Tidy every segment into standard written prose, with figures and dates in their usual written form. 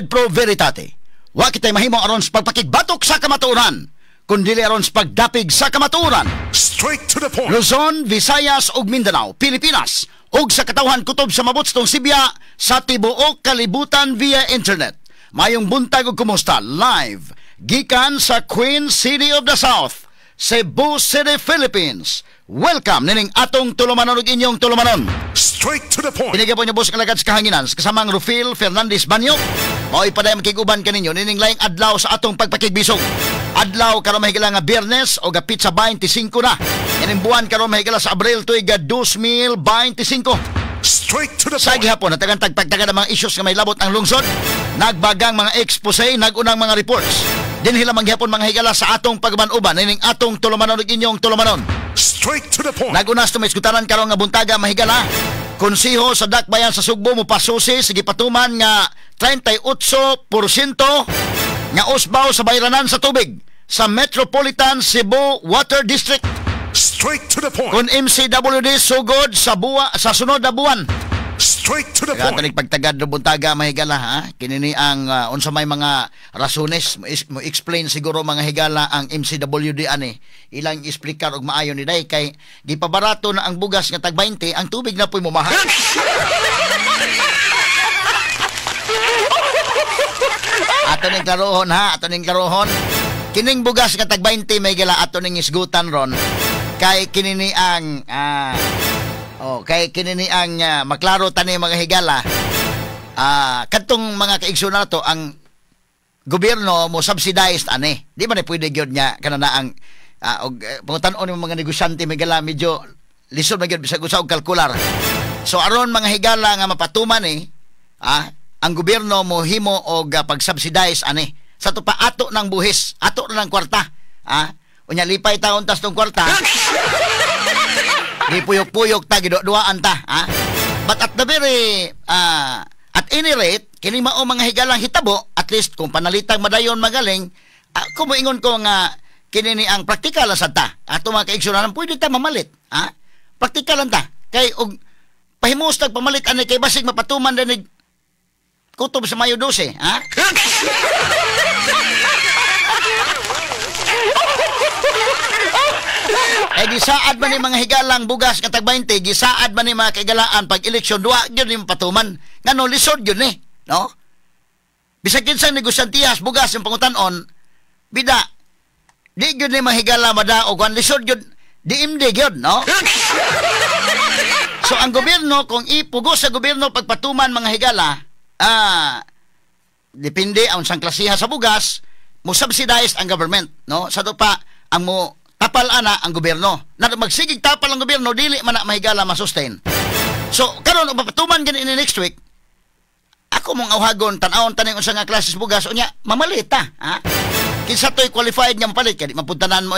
Pro Veritate. Wa kitay mahimo aron sa pagpakigbatok sa kamatuoran, kundi aron sa pagdapig sa kamatuoran. Straight to the point. Luzon, Visayas ug Mindanao, Pilipinas ug sa katawhan kutob sa mabutstong Sibya sa tibuok kalibutan via internet. Mayong buntag ug kumusta live gikan sa Queen City of the South, Cebu City, Philippines. Welcome nining atong tulumanon ug inyong tulumanon. Straight to the point. Pinigyan po niyo boss kalagad sa kahanginan sa kasamang Rufil Fernandez Banyo. Mao'y paday makiguban kaninyo nining laing adlaw sa atong pagpakigbisog. Adlaw karon, mahigala, nga Biyernes o petsa 25 na. Ining buwan karon, mahigala, sa Abril tuig 2025. Straight to the Sa point. gihapon natagan tagpagtagan ang mga issues nga may labot ang lungsod, nagbagang mga expose, nagunang mga reports. Dinhi lamang gihapon, mga higala, sa atong pagban-uban nining atong tulumanon ug inyong tulumanon. Straight to the point. Nagunas to may iskutaran karon nga buntaga, mahigala. Konseho sa Dakbayan sa Sugbo mo pasusi sige patuman nga 38% nga usbaw sa bayranan sa tubig sa Metropolitan Cebu Water District. Straight to the point. Kung MCWD sugod sa buwa sa sunod na buwan. Straight to the Kaya point. tanig pagtagad ng buntaga, mahigala, ha. Kinini ang unsa may mga rasones mo explain siguro, mga higala, ang MCWD ani. Ilang explicar og maayo ni day kay gipabarato na ang bugas nga tag 20, ang tubig na po'y momahal. Ato ning klarohon ha, ato ning klarohon. Kining bugas nga tag 20, may gila, ato ning isgutan ron kay kinini ang oh, kay kinini ang maklaro tani, mga higala. Kadtong mga kaigsoon nato, ang gobyerno mo subsidize ani. Di ba na pwede gyud nga kana ang og pangutan-on nimo mga negosyante, may gala, medyo lisod man gyud bisag usa og kalkular. So aron, mga higala, nga mapatuman eh ang gobyerno mo himo og pag-subsidize ani. Sa to pa ato ng buhis, ato na ng kwarta. Unya lipay taon tas tong kwarta. Di puyok-puyok ta, giduduaan ta, ha? But at the very at any rate, kini mao, mga higalang hitabo, at least kung panalitang madayon magaling, kung moingon ko nga kini ni ang praktikal lang sad ta. Ato mga kaigsunanan, pwede ta mamalit, ha? Praktikal lang ta. Kay og pahimos tag pamalit ani kay basig mapatuman din kutob sa Mayo 12, ha? Eh gisaad man ni mga higalang bugas nga tag 20, gisaad man ni mga kaigalaan pag eleksyon duwa gyud ni patuman. Ngano lisod gyud ni, no? Bisag kinsang negosyantihas bugas yung pangutan-on, bida di gyud ni mahigala madaog kan lisod gyud DMD gyud, no? So ang gobyerno, kung ipugos sa gobyerno pagpatuman, mga higala, depende ang unsang klasiha sa bugas, mo subsidize ang government, no? Sa to pa ang mo tapal ana ang gobyerno. Na magsigig tapal ang gobyerno, dili man na mahigala masustain. So karon ug mapatuman gani ni next week, ako mong awhagon tan-awon taning unsa nga klase sa bugas, unya mamalit ta, ha? Kinsa to'y qualified nga mopalit kay di mapuntanan mo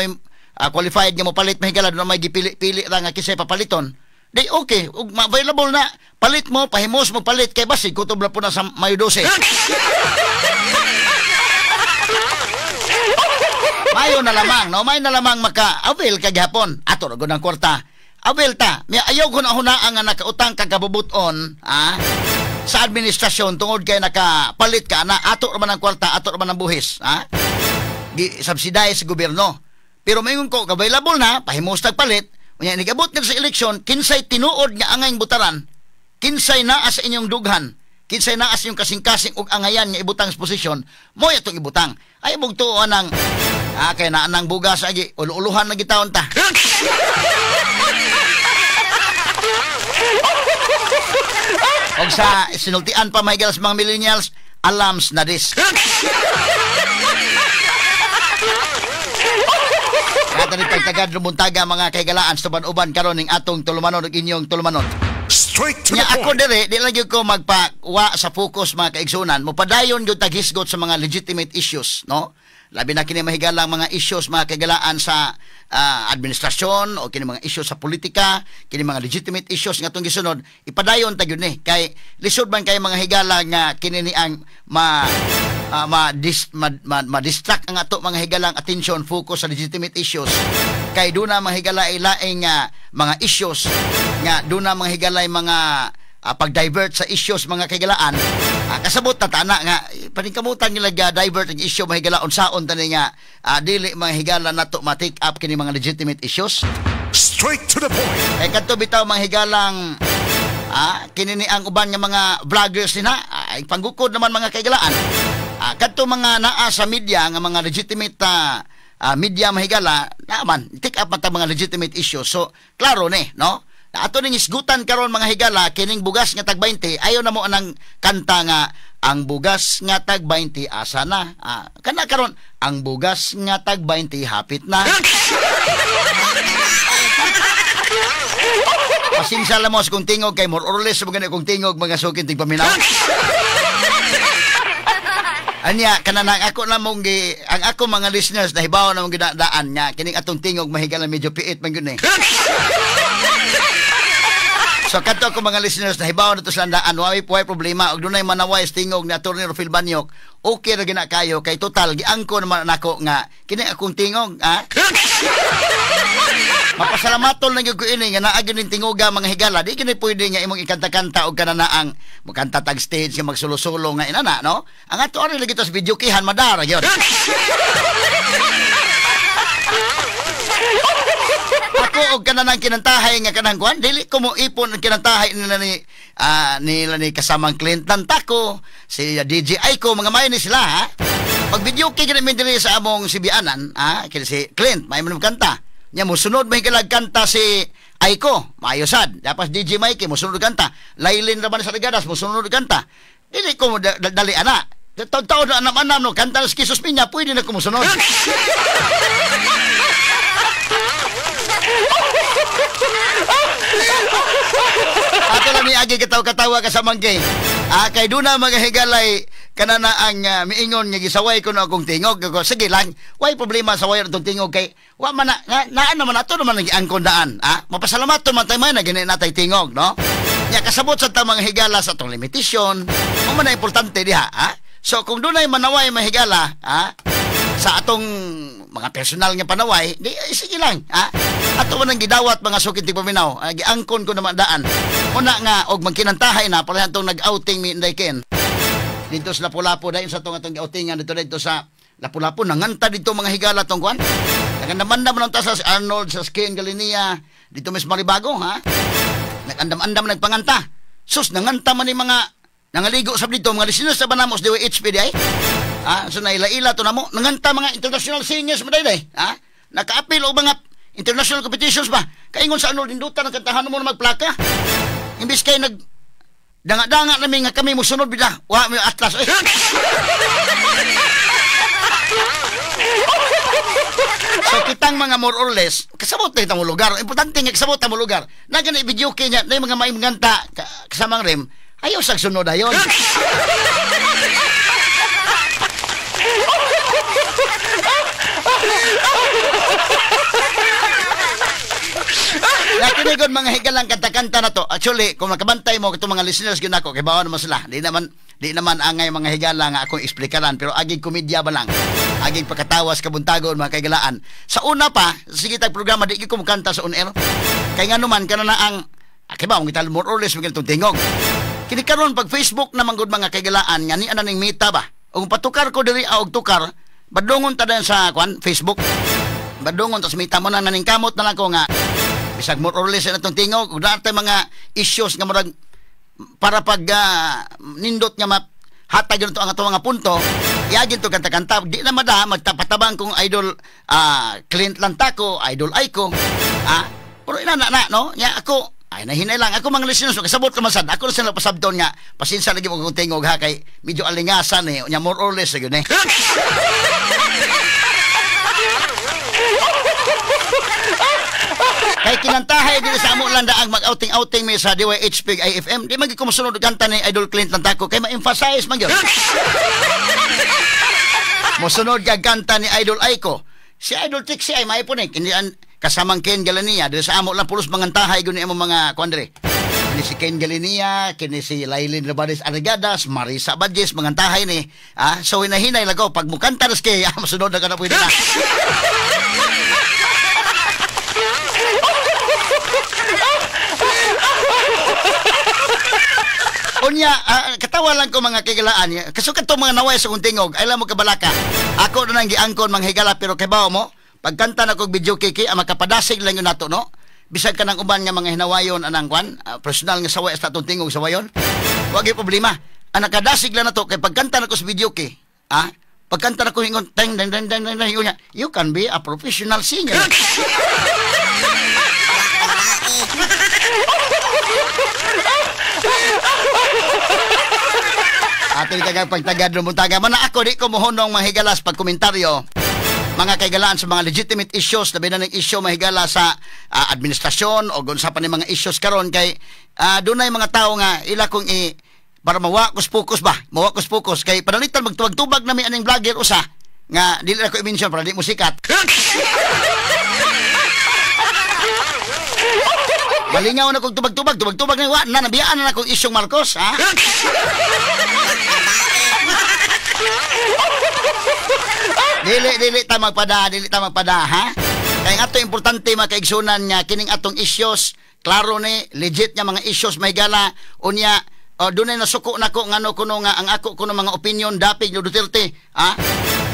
qualified nga mopalit, mahigala, doon may gipili-pili ra nga kinsay papaliton. Di okay, ug ma-available na palit mo, pahimos mo palit kay basig kutob na po na sa Mayo 12. Mayo na lamang, no? Mayo na lamang maka-avail ka gihapon. Ato ra gud ang kwarta. Avail ta. May ayaw ko na hunaan nga nakautang ka kabubuton, ah, sa administrasyon tungod kay nakapalit ka na ato ra man ang kwarta, ato ra man ang buhis, ha? Gi subsidize sa gobyerno. Pero maingon ko, available na, pahimos tag palit, unya nigabot ka sa eleksyon, kinsay tinuod nga angay butaran, kinsay naa sa inyong dughan, kinsay naa sa inyong kasing-kasing ug angayan nga ibutang sa posisyon, mo atong ibutang. Ay mong tuo ang kay naa nang bugas agi, ulo-uluhan na gitawon ta. Og sa sinultian pa mahigala sa mga millennials, alams na dis. Kata ni pagtagad rumuntaga, mga kahigalaan, sa uban karon ning atong tulumanon ug inyong tulumanon. Straight to the Nya ako point. dire, di lang gyud ko magpawa sa focus, mga kaigsunan, mopadayon gyud taghisgot sa mga legitimate issues, no? Labi na kini mahigalang mga issues, mga kahigalaan, sa administrasyon o kini mga issues sa politika, kini mga legitimate issues nga atong gisunod, ipadayon ta gyud ni kay lisod man kay, mga higala, nga kini ni ang ma ma, dis, ma, ma, ma-distract ang ato, mga higalang attention focus sa legitimate issues kay doon na mga higala ay laing mga issues nga doon na mga higalay mga pag-divert sa issues mga kahigalaan. Kasabot na tana nga paningkamutan nila divert ang issue mga higala unsaon tani nga dili mga higala nato ma-take up kini mga legitimate issues. Straight to the point. Eh kadto bitaw mga higalang kini ni ang uban nga mga vloggers nina ay panggukod naman mga kahigalaan. Kadto mga naa sa media nga mga legitimate media mahigala naman take up man ta mga legitimate issues. So klaro ni no. Ato ning isgutan karon mga higala kining bugas nga tag 20 ayo na mo anang kanta nga ang bugas nga tag 20 asa na. Kana karon ang bugas nga tag 20 hapit na. Pasensya lang mo sa kong tingog kay more or less mo gani kong tingog mga sukin tigpaminaw. Anya kananang ako na mong ang ako mga listeners nahibaw na mong ginadaan nga kining atong tingog mahigala medyo piit man gyud eh. So kadto ako mga listeners nahibaw na to sa daan wa may problema og dunay manaway sa tingog ni Attorney Rufil Banyok okay ra gina kayo kay total giangko naman nako nga kini akong tingog ha. Mapasalamaton lang gyud ko ini nga naa gyud ning tingoga mga higala di gyud pwede nga imong ikanta-kanta og kananaang mukanta tag stage nga magsulo-sulo nga inana no. Ang ato ari lagi to sa video kihan madara gyud. Ako og kananang kinantahay nga kanang kuan dili ko mo ipon ang kinantahay nila ni nila ni kasamang Clinton Taco si DJ Aiko mga mayo ni sila ha. Pag video kay gid diri sa among sibianan ha kini si Clint may man kanta. Nya mosunod may kalag kanta si Aiko, maayo sad. Dapat DJ Mikey mosunod kanta. Lailin ra man sa Regadas mosunod kanta. Dili ko dali ana. Taon-taon na anam-anam no kanta sa Kisos Pinya pwede na ko mosunod. Ato lang ni agi katawa-katawa kasamang gay. Kay duna mga higalay kanana ang miingon nga gisaway ko na akong tingog. Sige lang, way problema sa way atong tingog kay wa man na, naan naman ato naman ang giangkon daan. Mapasalamaton man tay man na gani natay tingog no. Nya kasabot sa ta mga higala sa atong limitasyon. Mo man na importante diha ha. So kung dunay manaway mga higala ha sa atong mga personal nga panaway, di sige lang ha. Ato man ang gidawat mga sukit tigpaminaw, giangkon ko naman daan. Una nga og magkinantahay na para atong nag-outing mi Inday Ken. Dito sa Lapu-Lapu dayon sa atong outingan dito sa Lapu-Lapu nanganta dito mga higala tong kuan. Nagandam-andam man ta sa Arnold sa Skin Galinia dito mis Maribago ha. Nagandam-andam nagpanganta. Sus nanganta man ni mga nangaligo sab dito mga listeners sa Banamos DYHP di ay. So naila-ila to namo nanganta mga international singers man day ha. Nakaapil og mga international competitions ba. Kaingon sa Arnold induta nang kantahan mo na magplaka. Imbis kay nag danga-danga namin nga kami musunod bida. Wa may atlas. Eh. So kitang mga more or less kasabot na itang lugar. Importante nga kasabot ang lugar. Na gani video kay niya na mga maimganta kasamang rem. Ayaw sa sunod ayon. Nakinigon mga higalang kanta-kanta na to. Actually, kung nakabantay mo itong mga listeners yun ako, kay bawa naman sila. Di naman angay mga higala nga akong eksplikaran, pero aging komedya ba lang. Aging pagkatawas kabuntagon mga kahigalaan. Sa una pa, sige tag programa, di ko mukanta sa on-air. Kaya nga naman, kana na ang, kay ba, mong more or less, mga itong tingog. Kini karon pag Facebook naman gud mga kahigalaan, nga ni ananing meta ba? Kung patukar ko diri og tukar, badungon ta sa kwan, Facebook. Badungon tas meta mo na naningkamot na lang ko nga bisag more or less na itong tingog ug naa tay mga issues nga murag para pag nindot nga mahatag yun to ang atong mga punto iagin to kanta-kanta di na mada magtapatabang kung idol Clint Lantako idol Aiko pero ina na no nya ako ay nahinay lang ako mga listeners kasabot naman sad ako na sila pasabton nga pasensya lagi mo kung tingog ha kay medyo alingasan eh nya more or less gyud eh. Kay kinantahay dili sa amo lang daang mag-outing-outing mi sa DYHP IFM. Di man gyud ko mosunod og kanta ni Idol Clint Lantako kay ma-emphasize man gyud. Mosunod kag kanta ni Idol Aiko. Si Idol Trixie ay maipunik hindi an kasamang Ken Galania dili sa amo lang pulos mangantahay gyud ni among mga kuan diri. Kini si Ken Galania, kini si Lailin Rabades Argadas, Marisa Badges mangantahay ni. So hinahinay lago pag mukanta ras kay mosunod na kana pwede na. Unya, katawa lang ko mga kaigalaan. Kasukat to mga naway sa kong tingog. Ay lang mo kabalaka. Ako na nang giangkon mga higala pero kay bawo mo, pagkanta na kog video kiki, ang makapadasig lang yun nato, no? Bisag ka ng uban nga mga hinawayon anang kwan, personal nga saway sa atong tingog sawayon. Wag yung problema. Ang nakadasig lang nato kay pagkanta na ko sa video kay, ah? Pagkanta na ko hingon teng deng deng deng deng hingon niya, you can be a professional singer. Ato ni tagang pagtagad rumuntaga. Mana ako di ko mohonong mahigalas pag komentaryo. Mga kaigalaan sa mga legitimate issues, labi na ng issue mahigala sa administrasyon o kung sa pa ni mga issues karon kay dunay mga tao nga ila kong para mawakos focus ba? Mawakos focus kay panalitan magtubag-tubag nami aning vlogger usa nga dili na ko i-mention para di mo sikat. Malingaw na kong tubag-tubag, tubag-tubag na wa na nabiyaan na akong isyong Marcos, ha? Dili ta magpada, dili ta magpada, ha? Kaya nga ato importante mga kaigsunan nga kining atong issues, klaro ni legit nga mga issues mahigala unya. O dunay nasuko nako ngano kuno nga ang ako kuno mga opinion dapig ni Duterte, ha?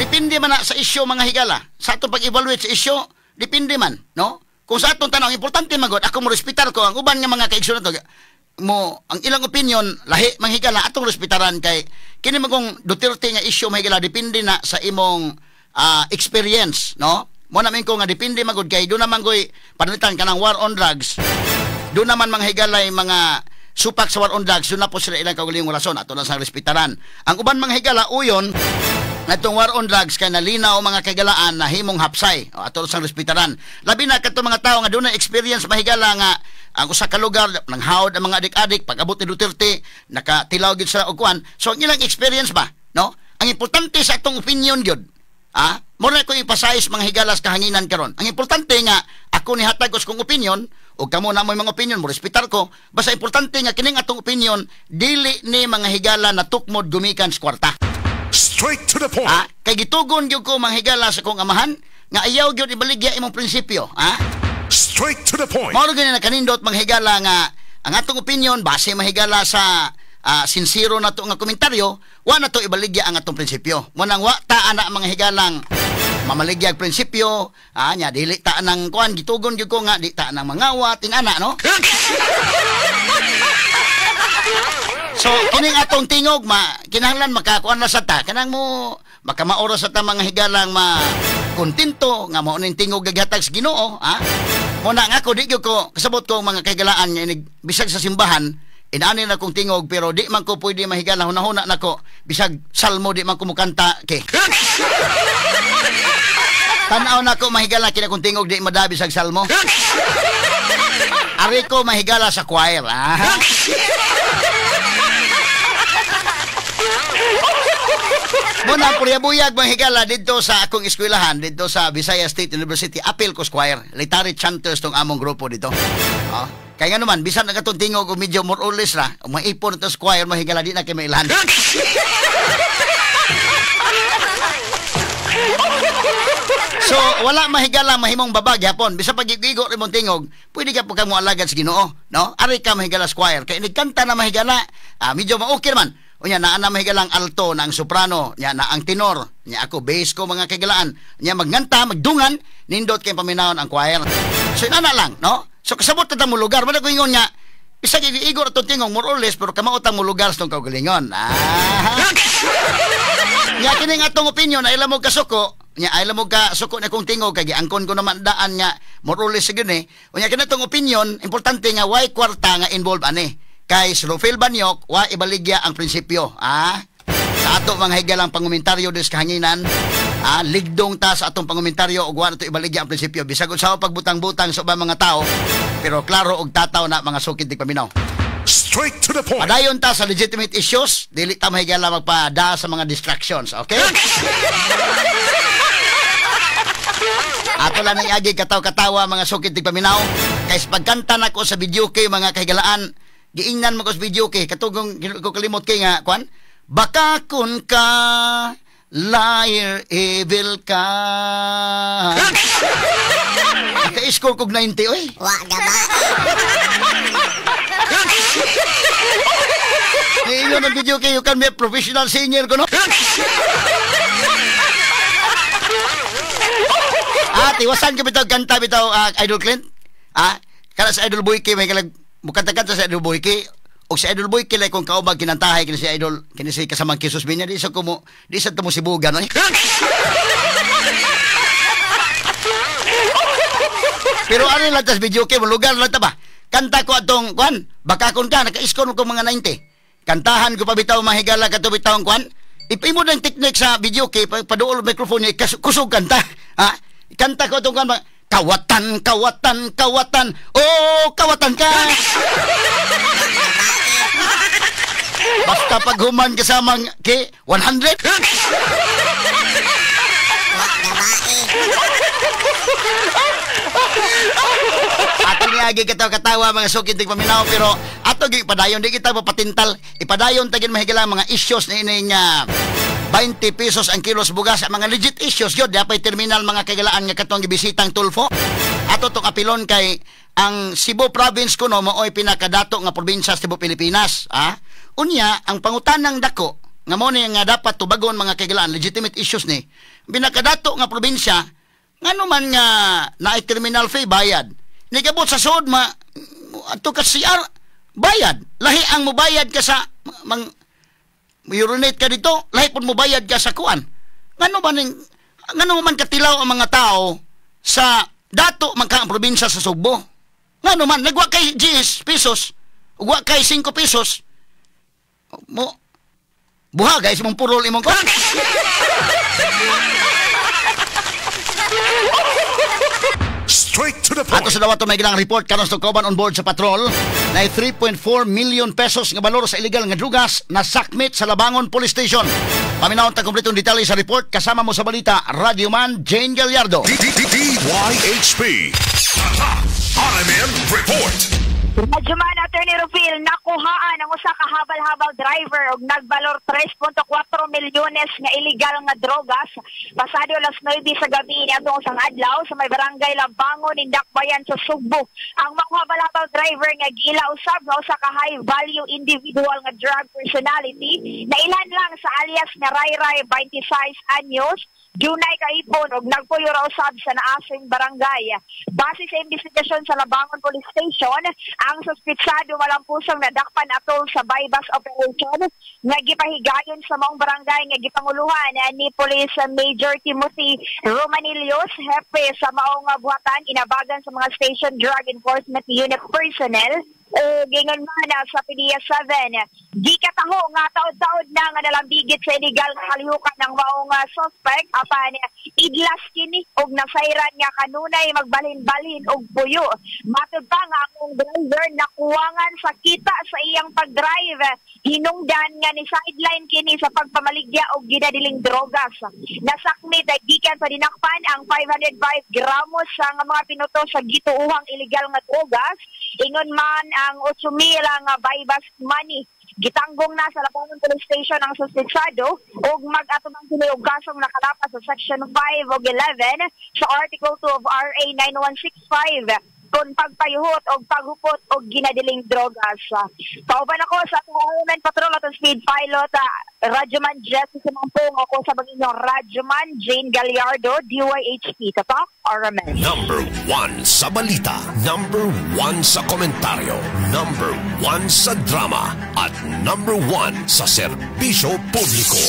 Depende man na sa issue mga higala. Sa atong pag-evaluate sa issue, depende man, no? Kung sa atong tanong importante magod ako mo respetar ko ang uban nga mga kaigsunan to mo ang ilang opinion lahi mga higala atong respetaran kay kini magong Duterte nga issue mga higala depende na sa imong experience, no? Mo namin ko nga depende magod kay do naman goy panalitan kanang war on drugs. Do naman mga higalay mga supak sa war on drugs, doon na po sila ilang kaugalingong rason. Ato lang sa respetaran. Ang uban mga higala, uyon, na itong war on drugs, kay nalinaw mga kaigalaan na himong hapsay. O, ato lang sa respetaran. Labi na katong mga tao nga doon na experience mahigala nga ang usa ka lugar, nanghawd ang mga adik-adik, pag-abot ni Duterte, nakatilaw gid sila og kuan. So, ang ilang experience ba? No? Ang importante sa atong opinion gyud, ah, mura ko ipasayos mga higalas kahanginan karon. Ang importante nga ako ni hatag kong opinion o kamo na mo mga opinion mo respetar ko. Basta importante nga kining atong opinion dili ni mga higala na tukmod gumikan sa kwarta. Straight to the point. Ah, kay gitugon gyud ko mga higala sa kong amahan nga ayaw gyud ibaligya imong prinsipyo, ah? Straight to the point. Mao gyud na kanindot mga higala nga ang atong opinion base mahigala sa sincero na to nga komentaryo, wa na to ibaligya ang atong prinsipyo. Mo nang wa ta ana mga higalang mamaligyag prinsipyo, nya dili ta nang kuan gitugon gyud ko nga di ta nang mangawat ingana, no? So kining atong tingog ma kinahanglan makakuan na sa ta kanang mo makamaoro sa ta mga higalang ma kontento nga mao ning tingog gaghatag sa Ginoo, ha? Mo na nga ako di gyud ko kasabot ko mga kahigalaan nga inig bisag sa simbahan inaani na kong tingog pero di man ko pwede mahigala hunahuna nako bisag salmo di man ko mukanta ke. Tanaw na ko mahigala kina kong tingog di madabi sa salmo. Ari ko mahigala sa choir, ah. Muna purya-buyag mahigala didto sa akong eskwelahan didto sa Visayas State University, apil ko sa choir, Literary Chanters tong among grupo dito. Oh. Kaya nga naman, bisan na katong tingog o medyo more or less ra, maipon ito sa choir, mahigala di na kay mailhan. So, wala mahigala mahimong babag hapon. Bisa pag igo rin mong tingog, pwede ka po kang moalagad sa Ginoo, no? Ari ka mahigala sa choir. Kaya nagkanta na mahigala, medyo ma-okay naman. Unya, naa na mahigalang alto, na ang soprano, nya na ang tenor, nya ako, bass ko mga kaigalaan. Nya magnganta, magdungan, nindot kay paminahon ang choir. So, inana lang, no? So, kasabot na mo lugar. Wala ko ingon nga, bisag igo itong tingog, more or less, pero kamautang mo lugar sa itong kaugalingon. Ah. Nya, kining atong opinion, ay mo kasuko, nya, ay mo kasuko na kong tingog, kay giangkon ko naman daan nga, more or less, yun eh. Unya, kini atong opinion, importante nga, why kwarta nga involved ani? Kay Rufil Banyok, wa ibaligya ang prinsipyo, ah? Sa ato mga higalang pangumentaryo des kahanginan, ligdong ta sa atong pangumentaryo ug wa na to ibaligya ang prinsipyo. Bisag unsa pagbutang-butang sa ubang mga tao, pero klaro og tataw na mga sukid di paminaw. Straight to the point. Padayon ta sa legitimate issues, dili ta mahigala magpada sa mga distractions, okay? Ato lang ang agi kataw-katawa mga sukid di paminaw. Kay sa pagkanta nako sa video kay mga kahigalaan, giingnan mo ko sa video kay katugong ko kalimot kay nga kwan, baka kun ka liar evil ka. Naka-score kog 90 oy. Wa gaba. Niingon ang video kay you can be a professional singer ko, no? Tiwasan ko bitaw kanta bitaw Idol Clint. Kana sa Idol Boyke may kalag mukanta-kanta sa Idol Boyke. Og si Idol Boyke lay kung kaubag kinantahay kini si Idol kini si kasamang Jesus Binya di sa kumo di sa tumo sibugan, no? Pero ano lang tas video kay lugar lang ta ba? Kanta ko atong kuan, bakakon ka naka-iskon ko mga 90. Kantahan ko pa bitaw mahigala kadto bitaw ang kuan. Ipimo ng technique sa video kay paduol microphone niya kusog kanta. Ha? Kanta ko atong kuan, kawatan, kawatan, kawatan. Oh, kawatan ka. Basta paghuman kasamang ke 100. Ato niagi katawa mga sukid tig paminaw pero ato gi padayon di kita papatintal ipadayon tagin mahigala mga issues ni ining 20 pesos ang kilos bugas mga legit issues gyud dapay terminal mga kagalaan nga katong gibisitang Tulfo. Ato tong apilon kay ang Cebu province kuno maoy pinakadato nga probinsya sa Cebu Pilipinas, ha? Unya ang pangutanang dako nga mo ni nga dapat tubagon mga kagalaan legitimate issues ni pinakadato nga probinsya ngano man nga naay terminal fee bayad. Nigabot sa sud ma adto ka CR bayad. Lahi ang mobayad ka sa mang urinate ka dito, lahi pud mobayad ka sa kuan. Ngano ba ning ngano man katilaw ang mga tao sa dato man ka ang probinsya sa Sugbo? Ngano man nagwa kay 10 pesos, ugwa kay 5 pesos. Mo buha guys mong purol imong kuan. Straight to the point. Ato sa dawato may gilang report karon sa kauban on board sa patrol na 3.4 million pesos nga balor sa illegal nga drugas na sakmit sa Labangon Police Station. Paminawon ta kompletong detalye sa report kasama mo sa balita Radyoman Jane Gallardo. DYHP RMN Report. Radyoman Attorney Rufil, nakuhaan ang usa ka habal-habal driver og nagbalor 3.4 milyones nga illegal nga drogas pasado alas 9 sa gabi niadtong usang adlaw sa may barangay Labangon, Indakbayan sa Sugbo. Ang habal-habal driver nga giila usab nga usa ka high value individual nga drug personality na ilan lang sa alias nga Ray-Ray, 26 anyos, dunay kaipon og nagpuyo ra usab sa naasing barangay. Base sa investigasyon sa Labangon Police Station, ang suspitsado malampusong nadakpan atol sa bypass operation nga gipahigayon sa maong barangay nga gipanguluhan ni Police Major Timothy Romanillos, hepe sa maong buhatan inabagan sa mga Station Drug Enforcement Unit personnel o gingon man sa PDEA 7. Gikataho nga taod-taod na nga nalambigit sa illegal nga kalihukan ng maong suspect apan idlas kini og nasayran nga kanunay magbalhin-balhin og puyo. Matud pa nga ang driver nakuwangan sa kita sa iyang pagdrive, hinungdan nga ni sideline kini sa pagpamaligya og ginadiling drogas. Nasakmit ay gikan sa dinakpan ang 505 gramos sa nga mga pinuto sa gituuhang illegal nga drogas, ingon man ang 8,000 nga buy-bust money. Gitanggong na sa Labangon Police Station ang suspitsado ug mag-atubang kini og kasong nakalapas sa Section 5 ug 11 sa Article 2 of RA 9165 kon pagpayuhot og paghupot og ginadiling drogas. Kauban ako sa atong Patrol atong speed pilot Radyoman Jesse Sumampong, ako sa inyong Radyoman Jane Gallardo, DYHP. Tatak RMN. Number 1 sa balita, number 1 sa komentaryo, number 1 sa drama, at number 1 sa serbisyo publiko.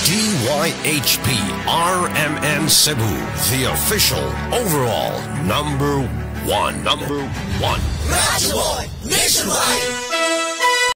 DYHP RMN Cebu, the official overall number 1. Number 1. Radyo Nationwide.